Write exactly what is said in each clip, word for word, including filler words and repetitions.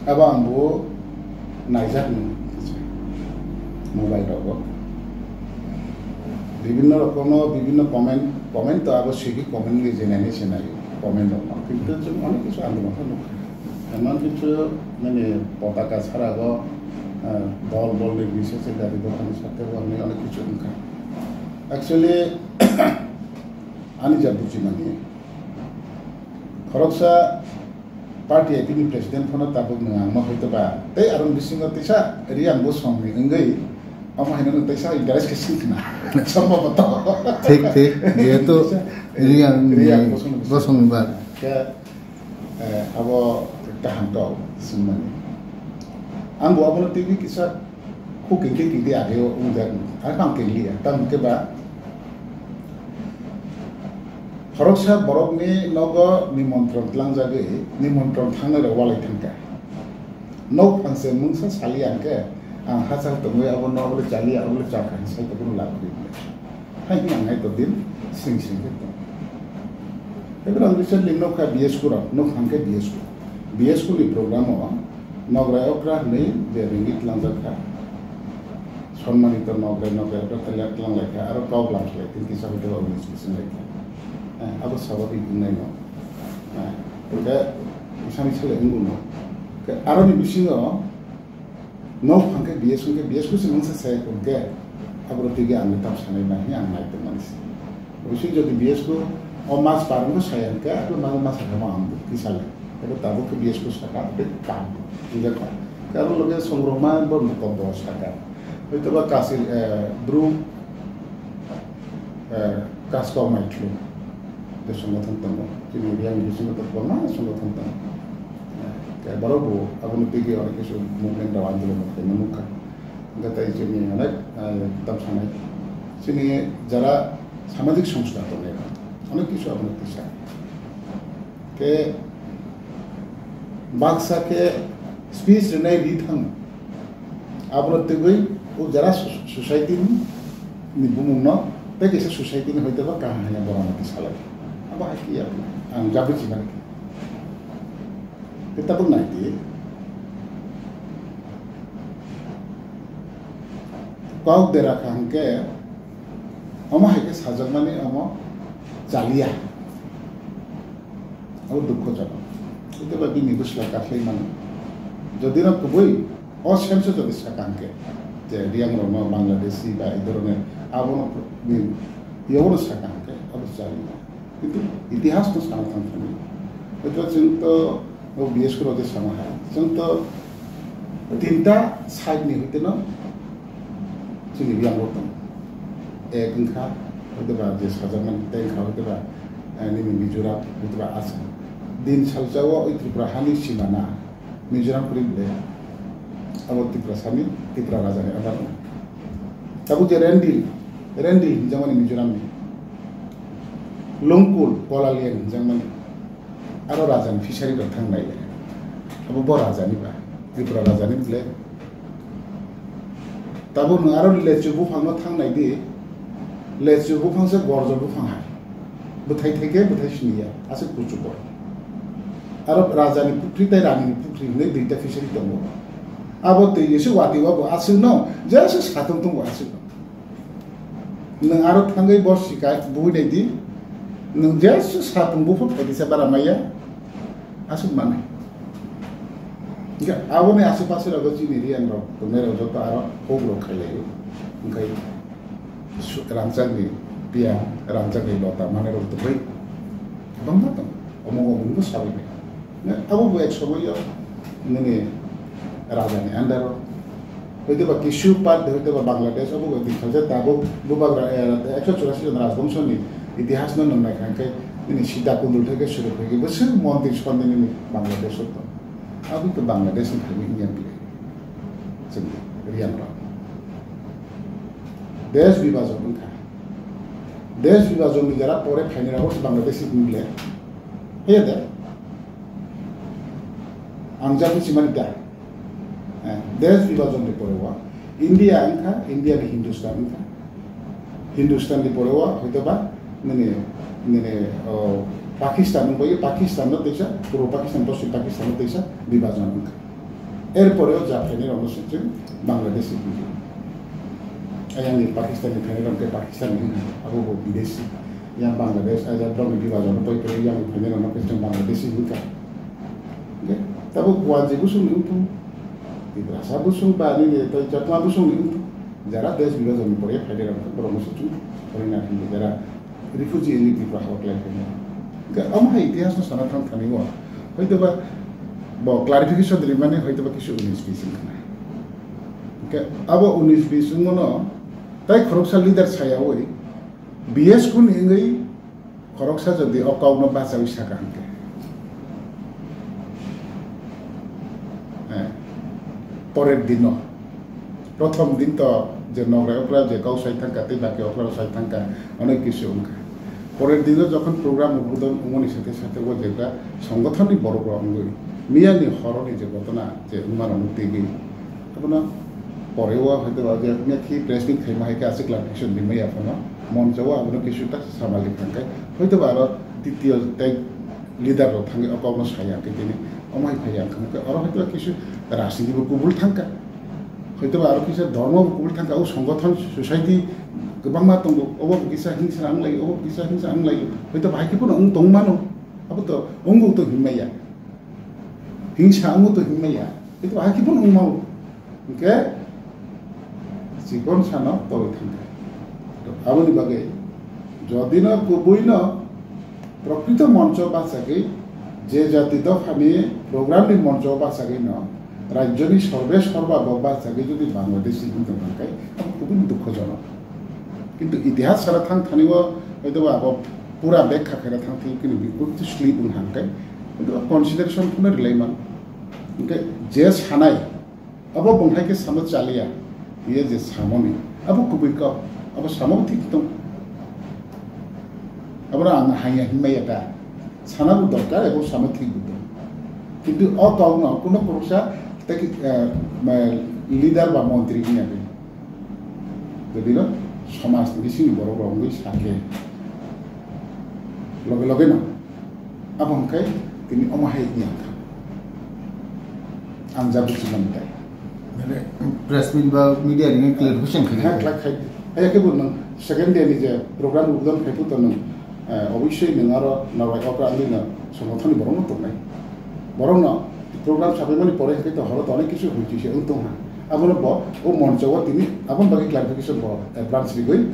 Abo ang bo naijak ni mobile rogo. Bibinno rokomo bibinno comment, comment to abo swigwi comment ni je nai se nai comment rok no. Kintu chwng onek kichu andolon khe nukha. Emon kichu nini potaka sarago, eh, dol bol ni bisese gari dokan sakhe bo hinwi onek kichu wngkha. Actually, ani ja bujimani khoroksa party I P ni president phano tabuk nwng ang ma hoito ba. Tei aroni bisingo teisa Riang bosong ni wngwi omo haino nwng teisa interest khe sing khna. Sombhoboto. Thik, thik. Jehetu Riang ni Riang bosong ni bosong ni ba. Khe, eh, abo kaham to singmani. Ang bo abono twi kisa Khuk kingkhe kingkhe ageo wngjak, ang tang kinglia, tamo khe ba khoroksa borokni nogo nimontron tlangjagwi nimontron thangnai rok walai thangkha. Nok phangse mungsa sali ang khe, ang hachal tongwi abo nok le chali, abo le chakha, sai tongwi lak ri bwle. Hai hwnwi ang hai to din sring sring khe tong. Tei borok recently nokha B S K rok, nok phang khe B S K. B S K ni program o nograi okra hwnwi je ringwi tlangjak kha. Sonmanito nograi, nograi okra tlangjak tlang lai kha, aro kok lam khlai tin kisa hoite ba unis kisa lai kha. Eh, abo sababik wngnai no. Eh, hwnkhe sani sale wngwi no. Ke aroni bisingo Nok phang khe B S K hwnkhe B S K se mungsa sai hwnkhe, aboro tigi ang tam sanai na hi ang nai tongmani se. Obviously jodi B S K o mas parwngkhe sai hwnkhe, abo mas, mas khe ma ang kisa le. Abo tabuk khe B S K saka, abo kam. India ka. Abo loge songrokma bo mukok bo saka. Hoito ba kasil, eh, bru eh, Kaskau Maithlu, tei songothon tongo. Chini Riang ni bisingo to kwbangma songothon tongo. Eh, tei borok bo abono tigi onek kisu movement rok andolon rok khaima nukha. Hwnkhe tei chini onek, eh, tam sanai. Chini jara samajik songstha tongnai rok, onek kisu abono tisa. Khe baksa khe speech rwnai ri thang. Abono twiwi o jara so-, society ni, ni bumung no tei kaisa society ni hoite ba kaham hanya borok no salai. Abo hai khe ya ang jabri chimani. Tei tabuk nai di. Kok dera kha hwnkhe Omo hai khe sajakmani omo chaliya. Abo dukhojonok. Hwnkhe ba bini bwsla kakhwlai mano. Jodi no kubui o sense o jodi sakha hwnkhe, je Riang rokno Bangladeshi ba ei dhoroner abono ni, yono sakha hwnkhe abo chaliya. Kintu itihas no sana thang thani. Hoito chwng to o B S K rok je sama hai. Chwng to tinta side ni hoite no chini Riang rok tong. Ek wngkha hoite ba je sajakmani tei wngkha hoite ba, eh, nini Mizoram hoite ba Assam. Din salsa o oi Tripura hani simana. Mizoram kwrwi bwle abo Tiprasani, Tipra rajani under o. Tabuk je Rendil, Rendil hinjakmani Mizoramni. Lungkul, Kolaliang hinjakmani. Aro rajani fishery rok thang nai. Abo bo rajani ba, Tripura rajani bwle. Tabuk nwng aro lechu buphangno thang nai di. Lechu buphang se gorjor buphang hai. Bwthai thai khe bwthai siniya, aswk kuchuk o. Aro rajani pukhri tei ranini pukhri hinwi duita fishery tongo. Abo twi se watwi o bo aswkno jesu satung tongo aswkno. Nwng aro thangwi bo sikai bui nai di. Nwng jesu satung buphang phaidi se bara maya. Aswk manwi. Hingke aboni aswk paswk rogo chini Riang rok tongnai rok joto aro huk rok khailai o. Hingke su-, rangchakni piyang, rangchakni lota manwi rok tongwi kwbangma tongo. Omo omo bo sabai bai. Abo bo ek somoio nini rajani under o. Hoite ba kisu part de hoite ba Bangladesh, obo bo din salsa tabuk bubagra, eh, ekso churasi jon rajbongso ni itihas no nung nai kha khe nini Sita Kundul theke suru khe bwswk mondir sonni nini Bangladesh o tong. Abo khe Bangladesh ni thani Indian bilai. Chwng Riang rok. Desh bibajon wngkha. Desh bibajon ni jara pore phaini rok Bangladesh ni bilai. Heye de. Ang jati simani da. Eh, desh bibajon ni pore o India wngkha, India ni Hindustan wngkha. Hindustan ni pore o hoito ba nini, nini, o, Pakistan wngkha, Pakistan no teisa, puro Pakistan, poschim Pakistan no teisa bibajon wngkha. Erpore o ja phainai rokno se chwng Bangladeshi bujo. Ayang ni Pakistan ni phainai rok khe Pakistan ni, abo bo bidesi. Yang Bangladesh, ayang rok ni bibhajon no pai pai yang ni phainai rok no khe chwng Bangladeshi hinka. Hingke tabo Guwahati busung ni wngthung, Tiprasa busung ba nini tei Chakma busung ni wngthung. Jara desh bibhajon ni pore phainai rok borok no se chwng pore na hinwi jara refugee in Tripura hao khlai phainai. Hingke omo hai itihas no sana thang thani o. Hoito ba bo clarification rimani hoito ba kisu unis bis wngkha na. Hingke abo unis bis wngmano tai khoroksa leader sayawi B S kun wngwi khoroksa jodi o kokno bachawi saka hingke. Eh, porer dino. Prothom din to je nograi okra je kau sai thangka tei baki okra sai thangka onek kisu wngkha. Porer dino jokhon program udbodon wngmani sathe sathe o jebra songothon ni borok rok wngwi miya ni horo ni je gotona je wngmano nuk twi gwi abono pore o hoito ba je miya khi press meet khaima hai khe aswk clarification rimai ya phano moncho o abono kisu ta samali thangkai hoito ba aro titiyo tei leader rok thangwi o kokno saya khe tini omo hai phai ya wngkha oro hoito ba kisu rajniti bo kubul thangka. Hoito ba aro kisa dhormo bo kubul thangka, o songothon society kwbangma tongo, obo bo kisa hingsa wng laio, obo bo kisa hingsa wng laio. Hoito ba hai khe phano wng tong mano. Abo to wngbo to hinmaya. Hingsa wngbo to hinmaya. Hoito ba hai khe phano wng mano. Hingke chikon sano tolwi thangkha. To aboni bagwi jodi no kubui no prokrito moncho bachagwi je jati dophani program ni moncho bachagwi no rajyoni sorbe sorba bo bachagwi jodi Bangladeshi hinwi tongkha khe abo kubui dukhojonok. Kintu itihas sara thang thani o hoito ba abo pura bekha khaina thang thani kini bikul slip wng hangkhe hoito consideration phano rilai man. Hingke je sanai Abo bung hai khe samo chaliya, ye je samoni, abo kubui kok, abo samo thik tong. Abo ang hanya hinmaya da, sana bo dorkar, abo samo thik bo tong. Kintu o kok no kuno purusa tei, eh, ma-, leader ba montri hinya de. Jadi no, somaj ni bising borok rok wngwi sakhe, loge loge no. Abo hwnkhai tini omo hai wngya wngkha. Ang ja buchimani tai. Mane press meet ba media ni clarification khaina. Ha, khlai khai. Hai khe bo nwng second day ni je program udbodon khai puto nwng, eh, obviously nwng aro nawai okra ani no songothon ni borok no tongnai. Borok no program sabai mani pore hai to horo to onek kisu hoi kisi wng tong ha. Abo no bo o moncho o tini abo bagwi clarification bo advance rigwi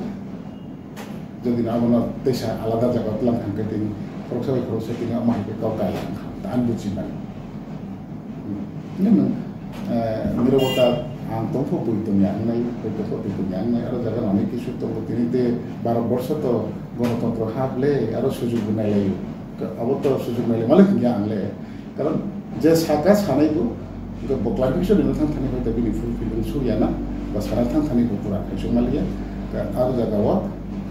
Jodi no abono teisa alada jaga tlang thang khe tini khoroksa bai khoroksa tini omo hai khe kok kaya wng kha, ta ang buchi mani. Nini nwng, eh, nirobota ang tongpho bui tongya wngnai, bui tongpho bui tongya wngnai, aro jaga no onek kisu tongo tini te Bharat borsho to gonotontro hap le, aro sujug bo nai laio. Abo to sujug nai lai malik hinkhe ang le. Karon je saka sanai bo, bo clarification rwna thang thani hoite bini full field wng surya na, ba sana thang thani bo pura khaisok maliya. Ka-, abo jaga o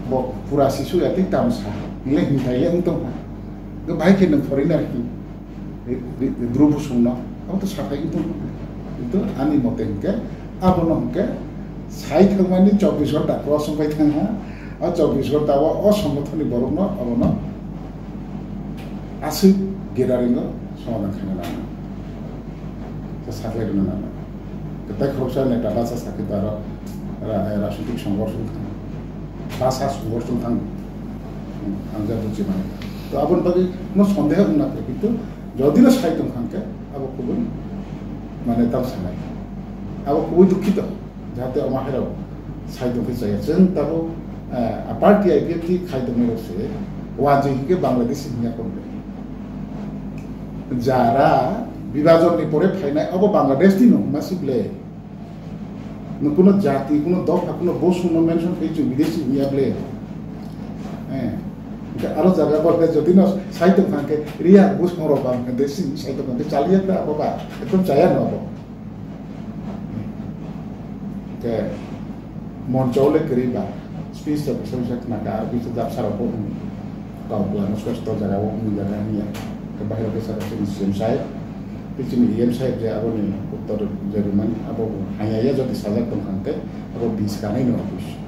bo pura si surya tei tam sa, hinle hinthai le wng tong ha. Bo bahai khe nwng foreigner hi, ri-, ri-, ri-, bru busung no, abo to sathai wng tong ha. Kintu ani mote hinkhe, abono hinkhe sai thangmani chobbish ghonta cross wngpai thang ha. O chobbish ghonta o, o songothon ni borok no, abono aswk gathering o somadhan khaina nango. Khe saklai rwna nango. Khe tai khoroksa neta basa sakhe to aro ra-, rajnitik songghorsh wng thang. Basa songghorsh wng thang. Ang ja buchi mani. To aboni bagwi no sondeho wngna khe, kintu jodi no sai tong kha khe abo kubui mane tam sanai. Abo kubui dukhito. Jahate omo hai rok sai tong khe chaya. Chwng tabuk, eh, a party I P F T khai tongmani rok se wanjwi hinkhe Bangladeshi hinya kok le. Jara bibhajon ni pore phainai abo Bangladesh ni no hwnma si ble. No kuno jati, kuno dopha, kuno bosu no mention khai chwng bideshi hinya ble. Eh, hingke aro jaga bo khe jodi no sai tong kha khe riya bosu rok Bangladeshi sai tong kha khe chaliya khe abo ba ekdom chaya no abo. Ke moncho le kwrwi ba, speech rok bisa bisa khna kha, aro bisa japsa rok bo hwnwi. Kok bwlano swestho jaga o hwnwi jaga hwnwi ya. Ke bahai rok kisa chini C M sahib, tei chini E M sahib je aboni uttor je rwmani, abo bo hanya ya jodi sajak tong kha tei abo bis kanai no office.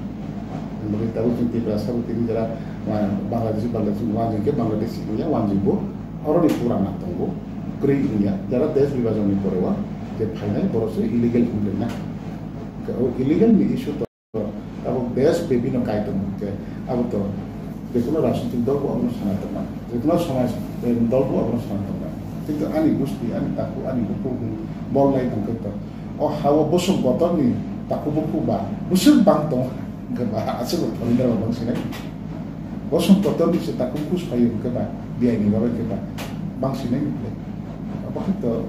Hwnwi tabuk chini Tiprasa bo tini jora, ah, Bangladeshi, Bangladeshi, wanjwi ke Bangladeshi hwnwi ya, wanjwi bo. Oro ni pura na tongo, kwrwi wngya, jara desh bibhajon ni pore o, je phainai borok se illegal wngkha. Ke o illegal ni issue to abo bes bebino kai tongo, ke abo to jekono rajnitik dol bo abono sana tongma, jekono somaj, eh, dol bo abono sana tongma. Kintu ani gusti, ani taku, ani buku bol lai tongkhe to o hao bosong botorni taku buku ba bwswk bang tongo. Hwnkhe ba aswk bo thorwi rok bang sinai. Bosong kotor ni se takhuk bus phaio hwnkhe ba biyai ni bagwi khe ba bang sinai hwnkhe. Abo hai to,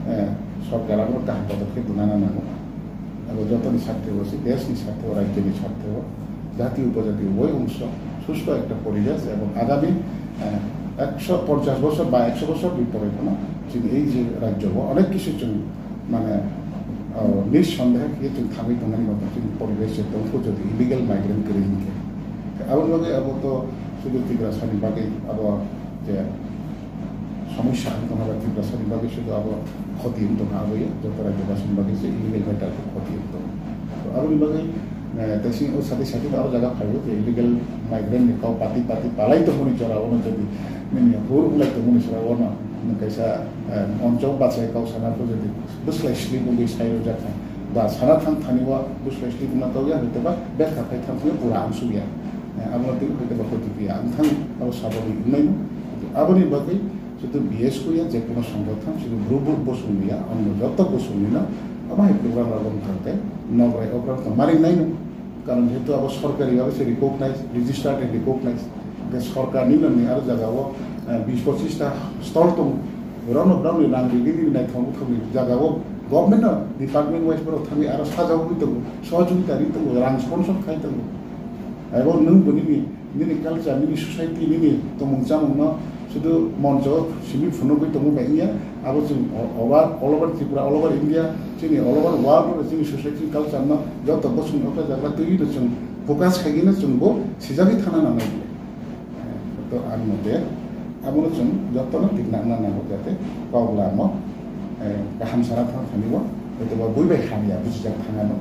eh, sorkar abo kaham podokhe twnana nango. Abo jotoni sarthe o se, desh ni sarthe o, rajyo ni sarthe o, jati upojati uboy ongso susto ekta poribesh ebong agami, eh, ekso ponchash bosor ba ekso bosor ni pore phano chini ei je rajyo o onek kisu chwng mane, o, nisondehe khe chwng thangwi tongnani motong chini poribesh je tongkho jodi illegal migrant kwrwi hinkhe. Aboni bagwi abo to sudu Tiprasani bagwi abo je somosya wng tongkha ba Tiprasani bagwi sudu abo khoti wng tongkha abo ya, joto rajyabasini bagwi se illegal migrant khoti wng tongkha. To aboni bagwi, eh, tei sini o sati sati aro jaga phaio je illegal migrant ni kok pati pati palai tongmani jora ono jodi nini hur wng lai tongmani jora ono kaisa, eh, moncho bachai kok sana pho jodi bwslai slip wngwi sai rwjak kha, ba sana thang thani o bwslai slip wngna kok ya hwnkhe ba bek kha phai thang thani pura ang suk ya. Eh, abono twi hwnkhe ba khoti ya ang thang abo saboni wngnai no. Aboni bagwi sudu B S K ya je kono songgothon sudu bru bru bosong ya ang joto bosong ni no abo hai program rok wng thang khe nokrai okra tong mari nai no. Karon jehetu abo sorkari bhabe se recognize, registered and recognize. Hwnkhe sorkarni nini aro jagao, eh, bis pochis ta stall tongo. Borokno, borokni rang rini rini naithok buthokni jagao government-no department wise borok thangwi aro sajagwi tongo, sohojogita ri tongo, rang sponsor khai tongo. Abo nwng bo nini, nini culture, nini society, nini tongmung chamungno sudu moncho simi phunugwi tongmung bai wngya. Abo chwng o-, over, all over Tripura, all over India, chini all over world-o chini society culture-no joto bosong okra jagra twiwi no chwng focus khaigwino chwng bo sijagwi thangna nangnai. To ang mote abono chwng jotono tikna wngna nango, jate kok lamo, eh, kaham sana thang thani bo, hwtwba bui bai hamya bujijak thangano.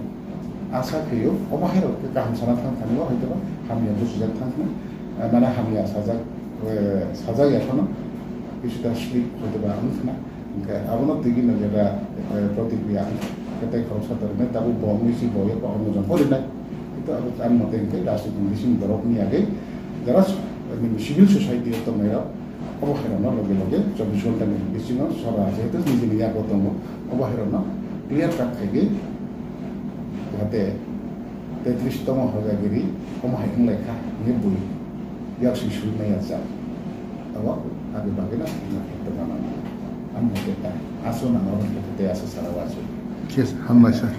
Asa khaio obo hai rok kaham sana thang thani bo, hwtwba hamya bujijak thang thani, eh, mane hamya sajak, eh, sajak ya phano, kisuta slip hwtwba wng khna. Hwnkhe abono twiwi no jeta, eh, protikriya hwnkhe tei khoroksa toriknai tabuk bo wngwi si bo yakho omo jong porinai. Hwnkhe abo ani mote hwnkhe rajniti bising borokni agwi jara s-, nini civil society o tongnairok obo hairokno loge loge chobbish ghonta ni bisingo sora jehetu nijini yago tongo obo hairokno clear cut khaigwi jahate tetris tomo hojagiri omo hai wnglaikha hwnwi bui yaksi sui maya jak. Abo abo bagwi na ina ekta gana. Ang mo keta aso na oro kete aso sara wasu. Yes, hambai sir.